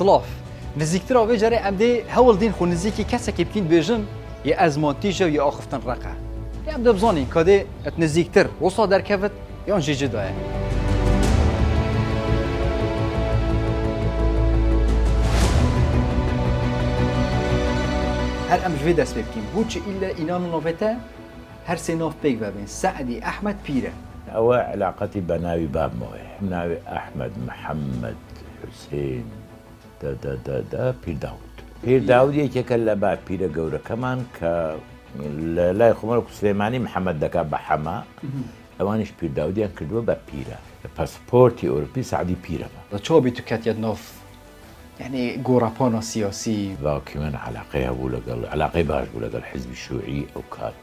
سڵاف. نزیکترا vê carê em dê hewl dîn xwe nizîkî kesekî bikîn dibêjin yê ezman tîj e û yê axiftin req e. Lê em dê bizanîn ka dê et nizîktir wisa derkevit yan jî cida ye. Her em ji vê dest pê bikîn. Bo çi îlle înan û navê te her sê nav pêk ve bên, Se'dî Ehmed Pîre. Ewe elaqetî be navî babmewê heye. Navê Ehmed, Mihemed, Husên, da da da da Pîr Dawud. Pîr Dawud یەکێکە لە باپیرە گەورەکەمان کە لە لای خۆمان وەکو سلێمانی محەمەد دەکا بە حەمە، ئەوانیش پیر داودیان کردووە بە پیرە. پەسپۆرتی ئەوروپی سەعدی پیرەمە. چۆ بی تو کەتیەت ناف یەعنی گۆڕەپانا سیاسی؟ باوکی من عەلاقەی هەبوو لەگەڵ، عەلاقەی باش بوو لەگەڵ حیزبی شوعی ئەو کات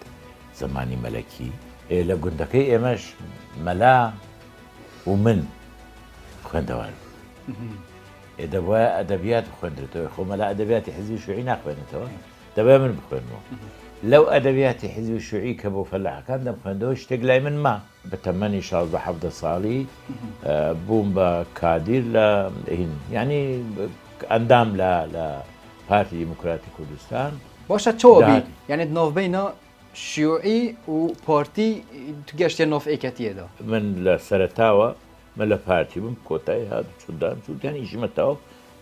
زەمانی مەلەکی. ئێ لە گوندەکەی ئێمەش مەلا و من خوێندەوار بووین. ئێ دەبوایە ئەدەبیات بخوێندرێتەوە، خۆ مەلا ئەدەبیاتی حیزبی شوعی ناخوێنێتەوە، دەبایە من بخوێنمەوە. لەو ئەدەبیاتی حیزبی شوعی کە بۆ فەلاحەکان دەمخوێندەوە شتێک لای من ما. بە تەمەنی 16 17 ساڵی بووم بە کادیر لە هین یعنی ئەندام لە لە پارتی دیموکراتی کوردستان. باشە چۆ بی یعنی ناوبەینا شیوعی و پارتی تو گەشتە ناف ئێکەتیەدا؟ من لە سەرەتاوە من لە پارتی بووم کۆتایی هات و چوون دان چووتیان ئیشی من تەواو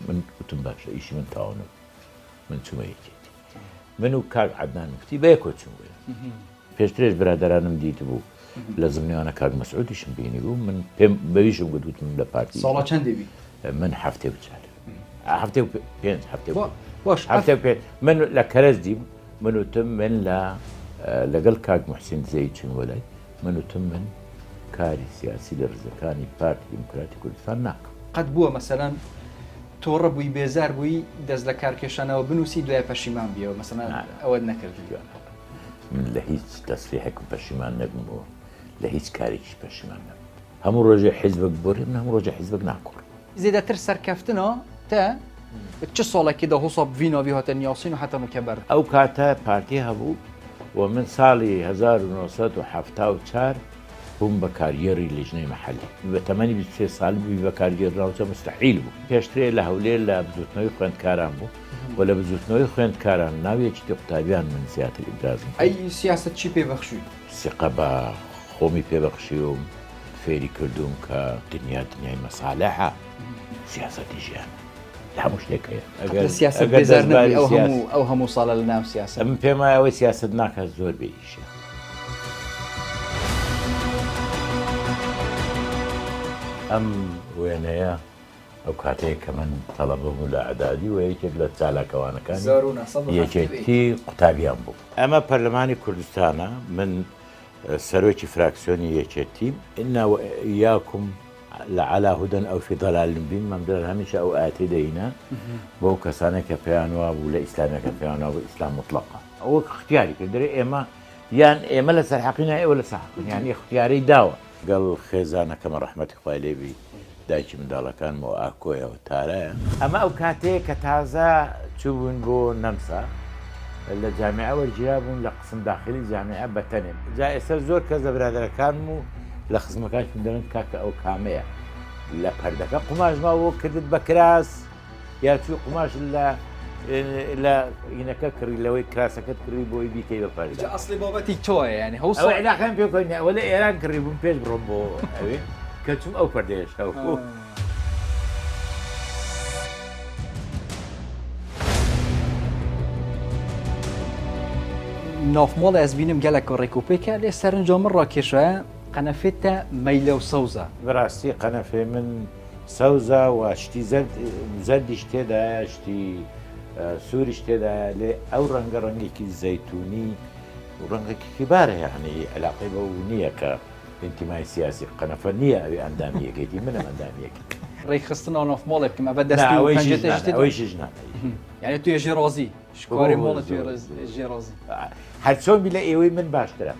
من وتم باشە ئیشی من تەواو نەبوو من چوومە یەکێتی من و کاک عەدنان مفتی بەیەکەوە چوون بۆ پێشترێش برادەرانم دیتبوو لە زمنیوانە کاک مەسعودیشم بینی بوو من پێم بەویشم گوت وتم لە پارتی ساڵە چەندی بی من هەفتێ و چار هەفتێ و پێنج هەفتێ باش هەفتێ و پێنج من لە کەرەج دیم من وتم من لە لەگەڵ کاک محسین دزەیی چوون بۆ لای من وتم من کاری سیاسی لە ڕیزەکانی پارتی دیموکراتی کوردستان ناکەم. قەت بووە مەسەلەن تۆڕە بووی بێزار بووی دەست لە کار کێشانەوە بنووسی دوای پەشیمان بیەوە مەسەلەن ئەوەت نەکردی؟ من لە هیچ تەسریحێکم پەشیمان نەبوومەوە، لە هیچ کارێکیش پەشیمان نەبووم. هەموو ڕۆژێ حیزبێک بگۆڕێ من هەموو ڕۆژێ حیزبێک ناگۆڕم. زێدەتر سەرکەفتنا تە چ ساڵێکی دا هوسا ڤی ناوی هاتە نیاسین و حەتا نوکە بەر. ئەو کاتە پارتی هەبوو و من ساڵی 1974 بووم بە کارگێڕی لیژنەی مەحەلی. بە تەمەنی 23 ساڵی ببی بە کارگێڕ ناوچە موستەحیل بوو. پێشترێ لە هەولێر لە بزووتنەوەی خوێندکاران بوو و لە بزووتنەوەی خوێندکاران ناو یەکیتی قوتابیان من زیاتر ئیبرازم کرد. ئەی سیاسەت چی پێ بەخشووی؟ سیقە بە خۆمی پێ بەخشیوم، فێری کردووم کە دنیا دنیای مەسالحە، سیاسەتی ژیانە، لە هەموو شتێک هەیە. قەت لە سیاسەت بێزار نەبووی ئەو هەموو ئەو هەموو ساڵە لە ناو سیاسەت؟ من پێم وایە ئەوەی سیاسەت ناکات زۆر بێ ئیشە. ئەم وێنەیە ئەو کاتەیە کە من تەڵەبە بووم لە ئەعدادی و یەکێک لە چالاکەوانەکانی یەکێتی قوتابیان بووم. ئەمە پەرلەمانی کوردستانە، من سەرۆکی فراکسیۆنی یەکێتیم. انا وایاکم لعلی هدی او فی ضلال مبین، مام جەلال هەمیشە ئەو ئایەتەی دەهینا بۆ ئەو کەسانەی کە پێیان وابوو لە ئیسلامیەکان پێیان وابوو ئیسلام موتڵەقە. ئەوە اختیاری کرد دەرێ ئێمە یان ئێمە لەسەر حەقین یان ئێوە لەسەر حەقن، یانی اختیارەی داوە. گەڵ خێزانەکەمە ڕەحمەتی خوای لێ بی دایکی منداڵەکانم و ئاکۆیە و تارایە. ئەمە ئەو کاتەیە کە تازە چووبووین بۆ نەمسا لە جامیعە وەرگیرابووم لە قسم داخلی جامیعە بە تەنێ جا ئێستا زۆر کەس لە برادەرەکانم و لە خزمەکانیشم دەڵێن کاکە ئەو کامەیە لە پەردەکە قوماش ماوە کردت بە کراس یا چووی قوماش لە لە ئینەکە کڕی لەوەی کراسەکەت کڕی بۆی بیکەی بە پەردە. جا ئەسڵی بابەتی تۆیە یانی هەوسا. ئەوە عیلاقەیان پێ کۆی نیە ئەوە لە ئێران کڕی بووم پێش بڕۆم بۆ ئەوێ کە چووم ئەو پەردەیەش هەبوو. ناف ماڵ ئەز بینم گەلەک ڕێک و پێکە لێ سەرنجا من ڕاکێشایە قەنەفێ تە مەیلە و سەوزە. بەڕاستی قەنەفێ من سەوزە و شتی زەرد زەردیش تێدایە شتی سووریش تێدایە لێ ئەو ڕەنگە ڕەنگێکی زەیتونی و ڕەنگێکی بارە یعنی علاقەی بەو نییە کە ئینتیمای سیاسی قەنەفە نییە ئەوێ ئەندامی یەکێتی منم ئەندامی یەکێتی. ڕێکخستن ناف ماڵێ بکەم ئەڤە دەست و پەنجە تێ شتێ ئەوەیشی ژنانە. یعنی تو ژێ ڕازی شکاری ماڵە تو ژێ ڕازی. هەرچۆن بی لە ئێوەی من باشترە.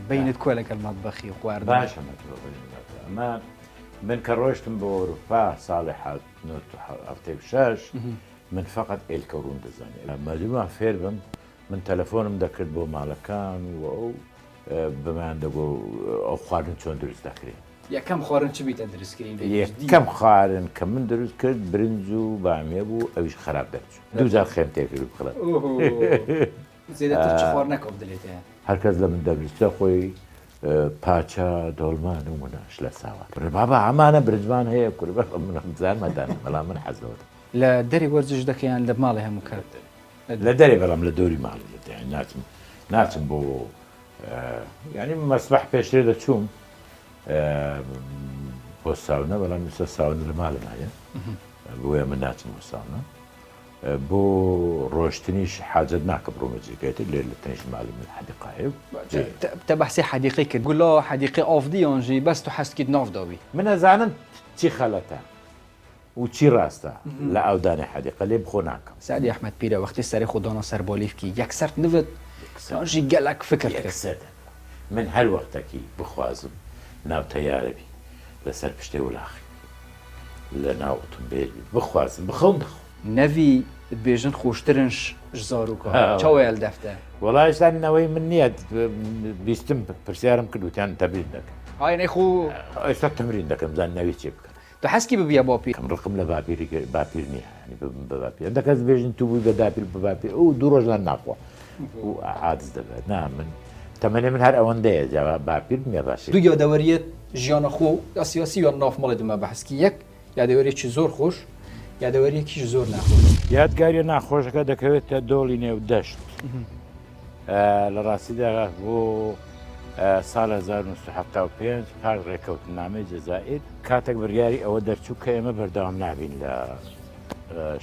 بینت کوە لەگەڵ مەتبەخی خواردن؟ باشە ئەمە من کە ڕۆشتم بۆ ئەوروپا ساڵی 1976 من فقط ئێلکە ڕوون دەزانێت مەجبورم فێر بم من تەلەفۆنم دەکرد بۆ ماڵەکان و ئەو بەمان دەگۆ ئەو خواردن چۆن دروست دەکرێت. یەکەم خوارن چ بیتە دروست کرین؟ یەکەم خوارن کە من دروست کرد برنج و بامیە بوو ئەویش خراپ دەرچوو دوو جار خێم تێکرد و خراپ. زێدەتر چ خواردنەکە بدلێت هەیە؟ هەر کەس لە من دەبیستە خۆی پاچە دۆڵما نمونە شلە ساوە برێ بابا ئەمانە برنجمان هەیە کورە بابا من زانمە دانم بەڵام من حەز لەوە دەکەم. لە دەرێ وەرزش دەکەی یان لە ماڵێ هەموو کات؟ لە دەرێ بەڵام لە دەوری ماڵێ یانی ناچم ناچم بۆ یانی مەسبەح پێشتر دەچووم بۆ ساونە بەڵام ئێستا ساونە لە ماڵم هەیە بۆیە من ناچم بۆ ساونە بۆ ڕۆشتنیش حاجەت ناکەم بڕۆمە جێگای تر لێر لە تەنیشت ماڵی من حەدیقە هەیە و جێ. تە بەحسی حەدیقەی کرد گولا حەدیقەی ئاف دی یان ژی بەس تو حەز کیت ناف داوی؟ من ئەزانم چی خەلەتە و چی ڕاستە لە ئاودانی حەدیقە لێ بخۆ ناکەم. سەعدی ئەحمەد پیرە وەختی سەرێ خۆ دانا سەر بالیفکی یەکسەر نڤت یان ژی گەلەک فکر کرد. یەکسەر دەنڤ. من هەر وەختەکی بخوازم ناو تەیارە بی لەسەر پشتێ ولاخی بی لە ناو ئوتومبێل بی بخوازم بخەوم دەخەوم. نەڤی دبێژن خۆشترن ژ زاروکا چاوەیە ل دەفتە. وەڵا ئێستا نەوەی من نییە بیستم پرسیارم کرد وتیان تەمرین دەکەن. ئای نەی خۆ. ئێستا تەمرین دەکەن بزانن نەوی چێ بکەن. تو حەز کی ببیە باپیر؟ کەم ڕقم لە باپیری باپیر نییە یانی ببم بە باپیر هەندە کەس بێژن تو بووی بە داپیر بە باپیر ئەو دوو ڕۆژ نان ناخوا و عادز دەبێت نا من تەمەنی من هەر ئەوەندەیە جا باپیر بم یا باشی. دوو یادەوەریت ژیانە خۆ یا سیاسی یا ناف ماڵێ دومە بەحس کی یەک یادەوەریەکی زۆر خۆش یادەوەریەکیش زۆر ناخۆش. یادگاریە ناخۆشەکە دەکەوێتە دۆڵی نێو دەشت لە ڕاستیدا بۆ ساڵ 1975 پاش ڕێکەوتنامەی جەزائیر کاتێک بڕیاری ئەوە دەرچوو کە ئێمە بەردەوام نابین لە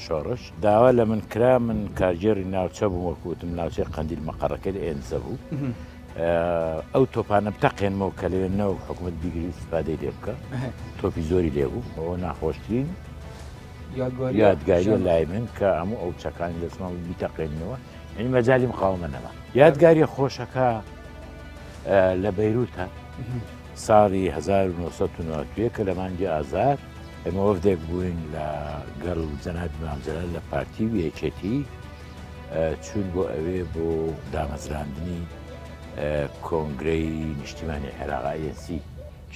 شۆڕش داوا لە من کرا من کارگێڕی ناوچە بووم وەکو وتم ناوچەی قەندیل مەقەڕەکەی لە ئێنزە بوو ئەو تۆپانە بتەقێنمەوە کە لەوێ نەوەک حکومت بیگری ئیسفادەی لێ بکە تۆپی زۆری لێ بوو ئەوە ناخۆشترین یادگاریە لای من کە هەموو ئەو چەکانی دەستمان بیتەقێنەوە یعنی مەجای مقاومە نەما یادگاری خۆشەکە لە بەیروتە ساڵی 1991 کە لە مانگی ئازار ئێمە وەفدێک بووین لە گەڵ جەنابی مام جەلال لە پارتی و یەکێتی چوون بۆ ئەوێ بۆ دامەزراندنی کۆنگرەی نیشتیمانی عێراق ANC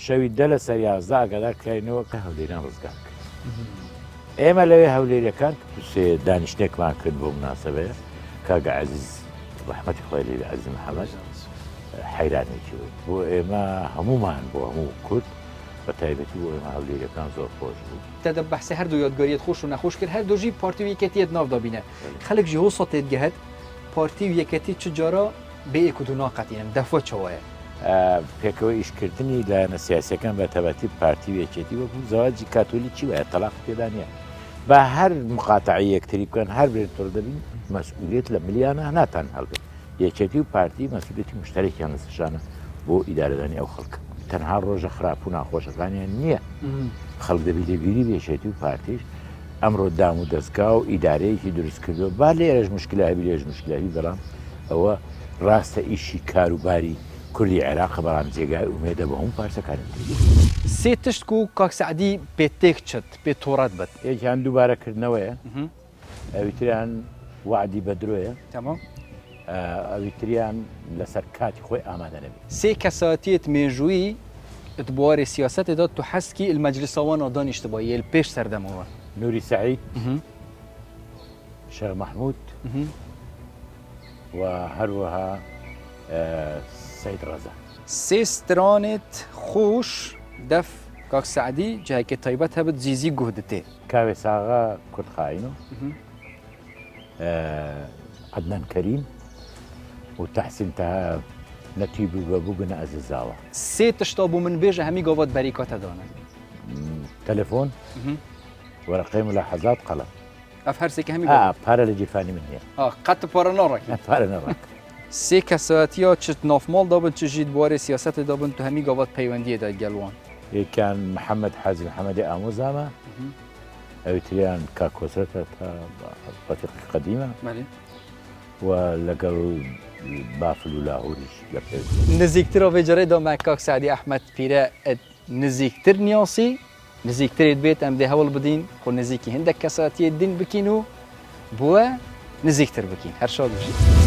شەوی دە لە سەر 11 ئاگادار کراینەوە کە هەولێریان ڕزگار کرد ئێمە لەوێ هەولێریەکان سێ دانیشتێکمان کرد بۆ مناسبەیە کاگە عزیز ڕەحمەتی خۆی لێ عزیز محەممەد حەیرانێکی بۆ ئێمە هەمومان بۆ هەموو کورد بە تایبەتی بۆ ئێمە هەولێریەکان زۆر خۆش بوو. تە دە بەحسێ هەردوو یادگاریەت خۆش و نەخۆش کرد هەردوو ژی پارتی و یەکێتیەت ناو دابینە خەلک ژی هۆسا تێت گەهت پارتی و یەکێتی چ جارا بێ یەک و دوو ناقەتینن دەفوە چەوایە. پێکەوە ئیشکردنی لایەنە سیاسیەکان بە تایبەتی پارتی و یەکێتی وەکو زەواجی کاتۆلیکی وایە تەلاقی تێدا نیە با هەر مقاتەعەی یەکتری بکەن هەر بێن توڕە دەبین مەسئولیەت لە ملیانە ناتان هەڵبێت یەکێتی و پارتی مەسئولیەتی موشتەرەکیان لەسەر شانە بۆ ئیدارەدانی ئەو خەڵکە. تەنها ڕۆژە خراپ و ناخۆشەکانیان نییە، خەڵک دەبی لە بیری بێ یەکێتی و پارتیش ئەمڕۆ دام و دەزگا و ئیدارەیەکی دروست کردووە، با لێرەش موشکلە هەبی لێرەش موشکلە هەبی، بەڵام ئەوە ڕاستە ئیشی کاروباری کوردی عێراقە، بەڵام جێگای ئومێدە بۆ هەموو پارچەکانی تری. سێ تشت کو کاک سەعدی پێ تێک چت، پێ تۆڕەت بت. یەکیان دووبارە کردنەوەیە. ئەوی تریان وەعدی بە درۆیە. تەمام. ئەوی تریان لەسەر کاتی خۆی ئامادە نەبێ. سێ کەسایەتیت مێژوویی ت بوارێ سیاسەتێ دا تو حەز کی ال مەجلسا وان a دانیشتبا یê li pêş serdema we. نوری سەعید، شێخ مەحمود و هەروەها سەید ڕەزا. سێ stranêt xweş def kak Se'dî cihekê taybet hebit zîzî guh ditê. کاوێ ساغا کورد خاین و عەدنان کەریم و تەحسین تەها نەتی بوو بە بوو بنە ئەزیزاوە. سێ تشتا بۆ من بێژە هەمی گاڤات بەریکا تە دانە. تەلەفۆن، وەرەقەی مولاحەزات، قەڵەم. ئەف هەر سێکە هەمی گاڤات. پارە لە گیرفانی من نییە. قەت پارە ناڕەکی. پارە ناڕەکم. سێ کەسایەتیا چ ناف ماڵ دابن چ ژیت بوارێ سیاسەتێ دابن تو هەمی گاڤات پەیوەندیێ دایت گەل وان. یەکیان محەمەد حاجی محەمەدی ئامۆزامە، ئەوی تریان کاک کۆسرەتە تا ڕەفیقی قەدیمە و لەگەڵ بافل و لاهوریش لە پێش. نزیکترا vê carê da me kak Se'dî Ehmed Pîre نزیکتر نیاسی، نزیکترێت بێت ئەم دێ هەوڵ بدین خۆ نزیکی هندێک کەساتیە دین بکین و بووە نزیکتر بکین. هەر شاد بژیت.